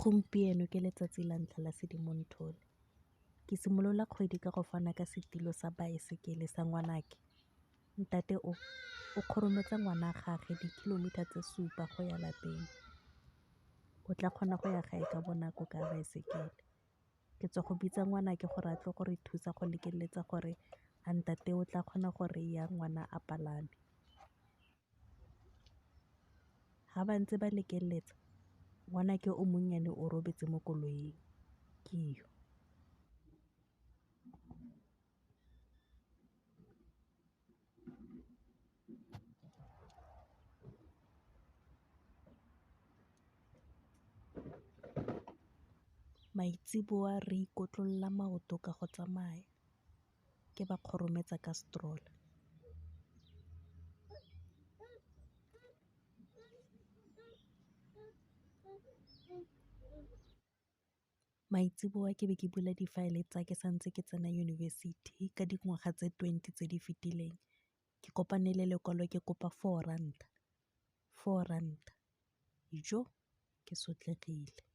Gompieno ke letsatsi la ntlha la Sedimonthole. Ke simolola kgwedi ka go fana ka setilo sa baesekele sa ngwanake. Ntate o, o kgorometsa ngwana gagwe dikilomitara tse 7 go ya lapeng. O tla kgona go ya gae ka bonako ka baesekele. Ke tswa go bitsa ngwanake gore a tle gore thusa go lekeletsa gore a ntate o tla kgona go reiya ngwana a palame. Ga ba ntse ba lekeletsa, ngwanake o monnyane o robetse mo koloing ke yo. Maitsiboa re ikotlolla maoto ka go tsamaya, ke ba kgorometsa ka stroller. Maitsiboa ke be ke bula difaele tsa ke santse ke tsena yunibesithi ka dingwaga tse 20 tse di fetileng, ke kopane le lekwalo ke kopa R4, R4 ijo ke sotlegile.